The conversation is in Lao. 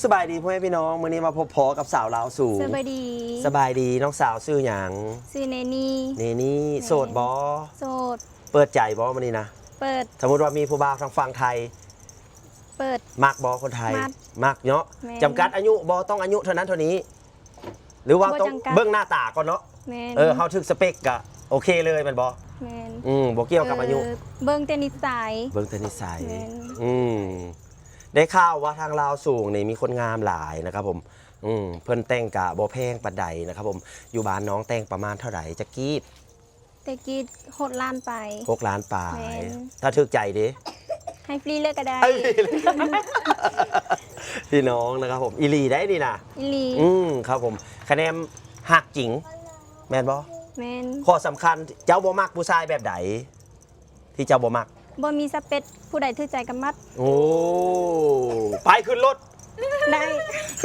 ສະບາຍດີພໍ່ແມ່ພີ່ນ້ອງ ມື້ນີ້ມາພົບພໍ້ກັບສາວລາວສູງ. ສະບາຍດີ. ສະບາຍດີ ນ້ອງສາວຊື່ຫຍັງ? ຊື່ເນນີ. ເນນີ. ແມ່ນ. ໂສດບໍ່? ໂສດ. ເປີດໃຈບໍ່ມື້ນີ້ນະ? ເປີດ. ສົມມຸດວ່າມີຜູ້ບ່າວທາງຝັ່ງໄທ ເປີດ. ມັກບໍ່ຄົນໄທ? ມັກ. ມັກເນາະ. ແມ່ນ. ຈຳກັດອາຍຸບໍ່? ຕ້ອງອາຍຸເທົ່ານັ້ນເທົ່ານີ້ ຫຼືວ່າຕ້ອງເບິ່ງໜ້າຕາກ່ອນເນາະ? ແມ່ນ. ເອີ ເຮົາຖືກສະເປັກກະໂອເຄເລີຍແມ່ນບໍ່? ແມ່ນ. ອືມ ບໍ່ກ່ຽວກັບອາຍຸ. ເອີ ເບິ່ງແຕ່ນິດໄສ. ເບິ່ງແຕ່ນິດໄສ. ແມ່ນ. ອືມ ໄດ້ຂ່າວວ່າທາງລາວສູງນີ້ມີຄົນງາມຫຼາຍນະຄັບຜົມ. ອືມ ເພິ່ນແຕ່ງກະບໍ່ແພງປານໃດນະຄັບຜົມ. ຢູ່ບ້ານນ້ອງແຕ່ງປະມານເທົ່າໃດ ຈັກກີບ? ແຕ່ກີບຫົກລ້ານປາຍ. ຫົກລ້ານປາຍ. ແມ່ນ. ຖ້າຖືກໃຈເດ? ໃຫ້ຟຣີເລີຍກະໄດ້. ພີ່ນ້ອງນະຄັບຜົມ ອີ່ຫຼີໄດ໋ນີ້ນະ. ອີ່ຫຼີ. ອືມ ຄັບຜົມ ຄະແນນຮັກຈິງ ແມ່ນບໍ່? ແມ່ນ. ຂໍ້ສຳຄັນ ເຈົ້າບໍ່ມັກຜູ້ຊາຍແບບໃດ ທີ່ເຈົ້າບໍ່ມັກ? ບໍ່ມີສະເປັກ ຜູ້ໃດຖືກໃຈກະມັດ. ໂອ້ ໄປຂຶ້ນລົດ. ໄດ້. ຄື